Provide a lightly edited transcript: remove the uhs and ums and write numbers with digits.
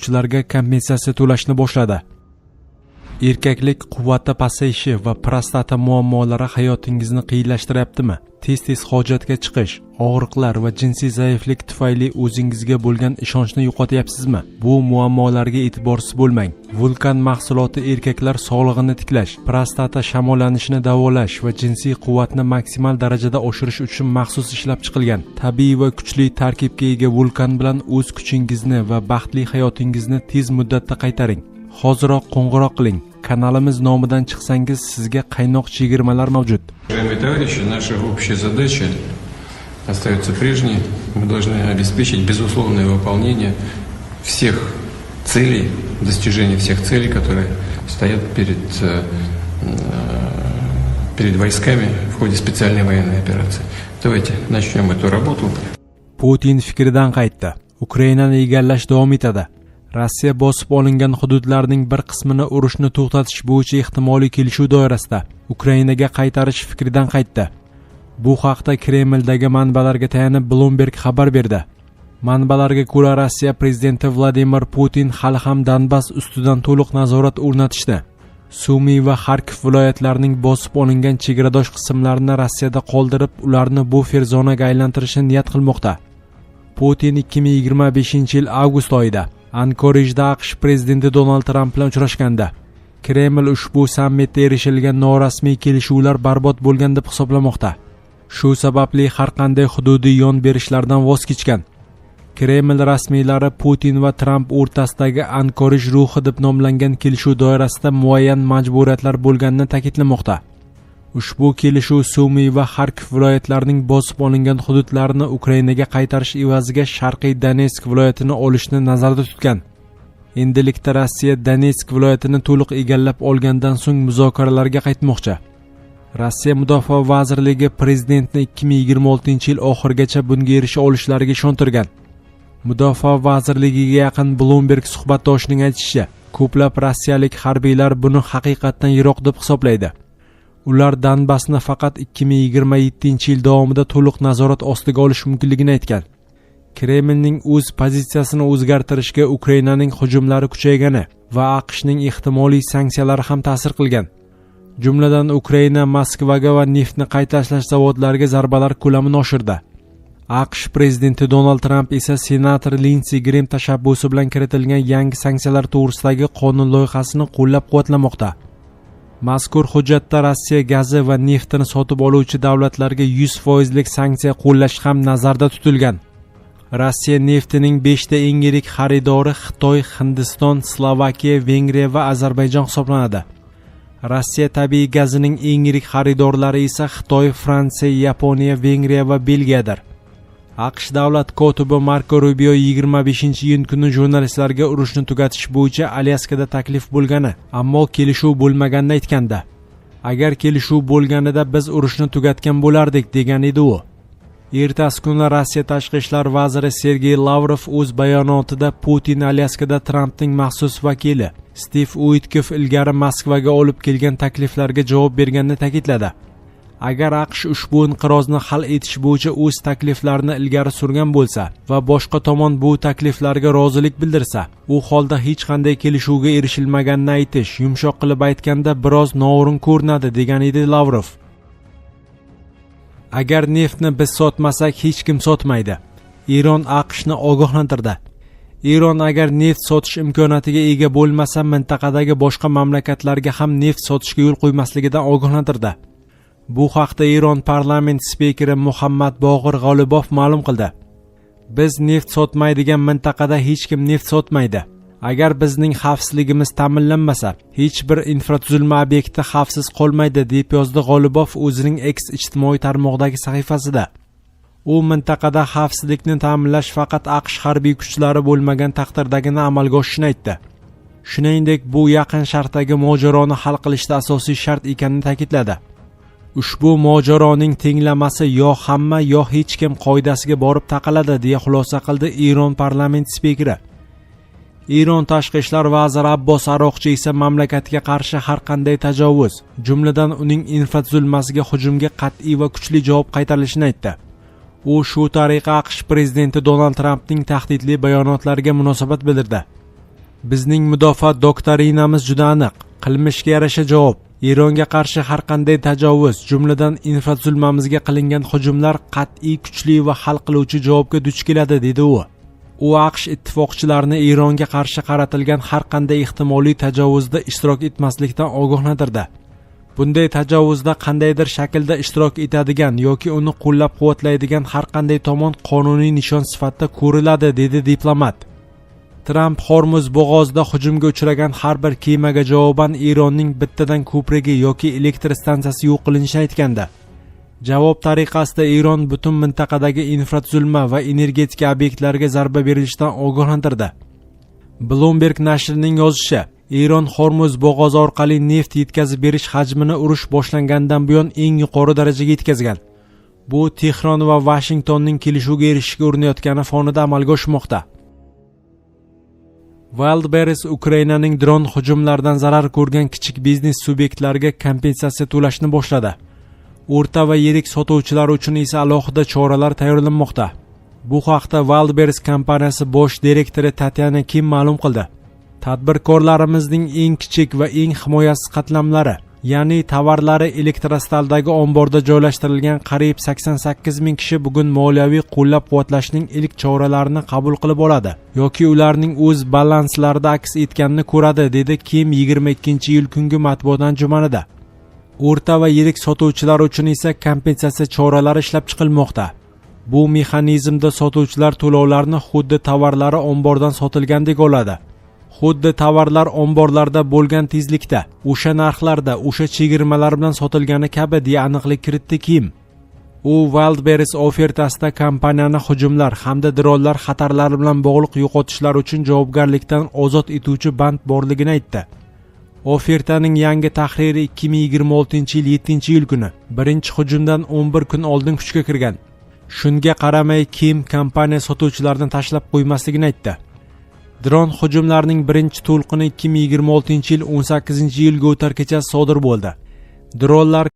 oluvchilarga kompensatsiya to'lashni boshladi. Erkaklik quvvati pasayishi va prostata muammolari hayotingizni qiyinlashtiryaptimi? Tez-tez hojatga chiqish, og'riqlar va jinsiy zaiflik tufayli o'zingizga bo'lgan ishonchni yo'qotyapsizmi? Bu muammolarga e'tiborsiz bo'lmang. Vulkan mahsuloti erkaklar sog'lig'ini tiklash, prostata shamollanishini davolash va jinsiy quvvatni maksimal darajada oshirish uchun maxsus ishlab chiqilgan. Tabiiy va kuchli tarkibga ega Vulkan bilan o'z kuchingizni va baxtli hayotingizni tez muddatda qaytaring. Hoziroq qo'ng'iroq qiling. Kanalimiz nomidan chiqsangiz sizga qaynoq chegirmalar mavjud. Уважаемые товарищи, наша общая задача остается прежней. Мы должны обеспечить безусловное выполнение всех целей, достижение всех целей, которые стоят перед войсками в ходе специальной военной операции. Давайте начнем эту работу. Putin fikridan qaytdi. Ukrainani egallash davom etadi. Rossiya bosib olingan hududlarning bir qismini urushni to'xtatish bo'yicha ehtimoliy kelishuv doirasida Ukrainaga qaytarish fikridan qaytdi. Bu haqda Kremldagi manbalarga tayanib Bloomberg xabar berdi. Manbalarga ko'ra, Rossiya prezidenti Vladimir Putin hali ham Donbass ustidan to'liq nazorat o'rnatishni, Sumi va Xarkov viloyatlarining bosib olingan chegaradosh qismlarini Rossiyada qoldirib, ularni bufer zonaga aylantirishni niyat qilmoqda. Putin 2025-yil avgust oyida Ankorijda AQSh prezidenti Donald Tramp bilan uchrashganda, Kreml ushbu sammitda erishilgan norasmiy kelishuvlar barbod bo'lgan deb hisoblamoqda. Shu sababli har qanday hududiy yon berishlardan voz kechgan. Kreml rasmiylari Putin va Tramp o'rtasidagi Ankorij ruhi deb nomlangan kelishuv doirasida muayyan majburiyatlar bo'lganini ta'kidlamoqda. Ushbu kelishuv Sumi va Xarkov viloyatlarining bosib olingan hududlarini Ukrainaga qaytarish evaziga Sharqiy Donetsk viloyatini olishni nazarda tutgan. Endilikda Rossiya Donetsk viloyatini to'liq egallab olgandan so'ng muzokaralarga qaytmoqchi. Rossiya Mudofaa vazirligi prezidentni 2026-yil oxirigacha bunga erisha olishlariga ishontirgan. Mudofaa vazirligiga yaqin Bloomberg suhbatdoshining aytishicha, ko'plab rossiyalik harbiylar buni haqiqatdan yiroq deb hisoblaydi. Ular Donbassni faqat 2027-yil davomida to'liq nazorat ostiga olish mumkinligini aytgan. Kremlning o'z pozitsiyasini o'zgartirishga Ukrainaning hujumlari kuchaygani va AQShning ehtimoliy sanksiyalari ham ta'sir qilgan. Jumladan, Ukraina Moskvaga va neftni qayta ishlash zavodlariga zarbalar ko'lamini oshirdi. AQSh prezidenti Donald Tramp esa senator Lindsi Grem tashabbusi bilan kiritilgan yangi sanksiyalar to'g'risidagi qonun loyihasini qo'llab-quvvatlamoqda. Mazkur hujjatda Rossiya gazi va neftini sotib oluvchi davlatlarga 100 foizlik sanksiya qo'llash ham nazarda tutilgan. Rossiya neftining 5 ta eng yirik xaridori Xitoy, Hindiston, Slovakiya, Vengriya va Ozarbayjon hisoblanadi. Rossiya tabiiy gazining eng yirik xaridorlari esa Xitoy, Fransiya, Yaponiya, Vengriya va Belgiyadir. AQSh davlat kotibi Marko Rubio 25-iyun kuni jurnalistlarga urushni tugatish bo'yicha Alyaskada taklif bo'lgani, ammo kelishuv bo'lmaganini aytgandi. "Agar kelishuv bo'lganida biz urushni tugatgan bo'lardik", degan edi u. Ertasi kuni Rossiya tashqi ishlar vaziri Sergey Lavrov o'z bayonotida Putin Alyaskada Trampning maxsus vakili Stiv Uitkov ilgari Moskvaga olib kelgan takliflarga javob berganini ta'kidladi. Agar AQSh ushbu inqirozni hal etish bo'yicha o'z takliflarini ilgari surgan bo'lsa va boshqa tomon bu takliflarga rozilik bildirsa, u holda hech qanday kelishuvga erishilmaganini aytish, yumshoq qilib aytganda, biroz noo'rin ko'rinadi, degan edi Lavrov. Agar neftni biz sotmasak, hech kim sotmaydi. Eron AQShni ogohlantirdi. Eron agar neft sotish imkoniyatiga ega bo'lmasa, mintaqadagi boshqa mamlakatlarga ham neft sotishga yo'l qo'ymasligidan ogohlantirdi. Bu haqda Eron parlament spikeri Muhammad Bog'ir G'olibof ma'lum qildi. "Biz neft sotmaydigan mintaqada hech kim neft sotmaydi. Agar bizning xavfsizligimiz ta'minlanmasa, hech bir infratuzilma obyekti xavfsiz qolmaydi", deb yozdi G'olibof o'zining X ijtimoiy tarmog'idagi sahifasida. U mintaqada xavfsizlikni ta'minlash faqat AQSh harbiy kuchlari bo'lmagan taqdirdagina amalga oshishini aytdi. Shuningdek, bu Yaqin Sharqdagi mojaroni hal qilishda asosiy shart ekanini ta'kidladi. "Ushbu mojaroning tenglamasi yo hamma, yo hech kim qoidasiga borib taqaladi", deya xulosa qildi Eron parlament spikeri. Eron tashqi ishlar vaziri Abbos Aroqchi esa mamlakatga qarshi har qanday tajovuz, jumladan uning infratuzilmasiga hujumga qat'iy va kuchli javob qaytarilishini aytdi. U shu tariqa AQSh prezidenti Donald Trampning tahdidli bayonotlariga munosabat bildirdi. Bizning mudofaa doktrinamiz juda aniq. Qilmishga yarasha javob. Eronga qarshi har qanday tajovuz, jumladan infratuzilmamizga qilingan hujumlar qat'iy, kuchli va hal qiluvchi javobga duch keladi, dedi u. U AQSh ittifoqchilarini Eronga qarshi qaratilgan har qanday ehtimoliy tajovuzda ishtirok etmaslikdan ogohlantirdi. Bunday tajovuzda qandaydir shaklda ishtirok etadigan yoki uni qo'llab-quvvatlaydigan har qanday tomon qonuniy nishon sifatida ko'riladi, dedi diplomat. Tramp Hormuz bo'g'ozida hujumga uchragan har bir kemaga javoban Eronning bittadan ko'prigi yoki elektr stansiyasi yo'q qilinishini aytgandi. Javob tariqasida Eron butun mintaqadagi infratuzilma va energetika obyektlariga zarba berilishidan ogohlantirdi. Bloomberg nashrining yozishicha, Eron Hormuz bo'g'ozi orqali neft yetkazib berish hajmini urush boshlanganidan buyon eng yuqori darajaga yetkazgan. Bu Tehron va Vashingtonning kelishuvga erishishga urinayotgani fonida amalga oshmoqda. Wildberries Ukrainaning dron hujumlaridan zarar ko'rgan kichik biznes subyektlariga kompensatsiya to'lashni boshladi. O'rta va yirik sotuvchilar uchun esa alohida choralar tayyorlanmoqda. Bu haqda Wildberries kompaniyasi bosh direktori Tatyana Kim ma'lum qildi. Tadbirkorlarimizning eng kichik va eng himoyasiz qatlamlari, ya'ni tovarlari Elektrostaldagi omborda joylashtirilgan qariyb 88 ming kishi bugun moliyaviy qo'llab-quvvatlashning ilk choralarini qabul qilib oladi yoki ularning o'z balanslarida aks etganini ko'radi, dedi Kim 22-iyul kungi matbuot anjumanida. O'rta va yirik sotuvchilar uchun esa kompensatsiya choralari ishlab chiqilmoqda. Bu mexanizmda sotuvchilar to'lovlarni xuddi tovarlari ombordan sotilgandek oladi. Xuddi tovarlar omborlarda bo'lgan tezlikda, o'sha narxlarda, o'sha chegirmalar bilan sotilgani kabi, deya aniqlik kiritdi Kim. U Wildberries ofertasida kompaniyani hujumlar hamda dronlar xatarlari bilan bog'liq yo'qotishlar uchun javobgarlikdan ozod etuvchi band borligini aytdi. Ofertaning yangi tahriri 2026-yil 7-iyul kuni, birinchi hujumdan 11 kun oldin kuchga kirgan. Shunga qaramay, Kim kompaniya sotuvchilarni tashlab qo'ymasligini aytdi. Dron hujumlarining birinchi to'lqini 2026-yil 18-iyulga o'tar kechasi sodir bo'ldi. Dronlar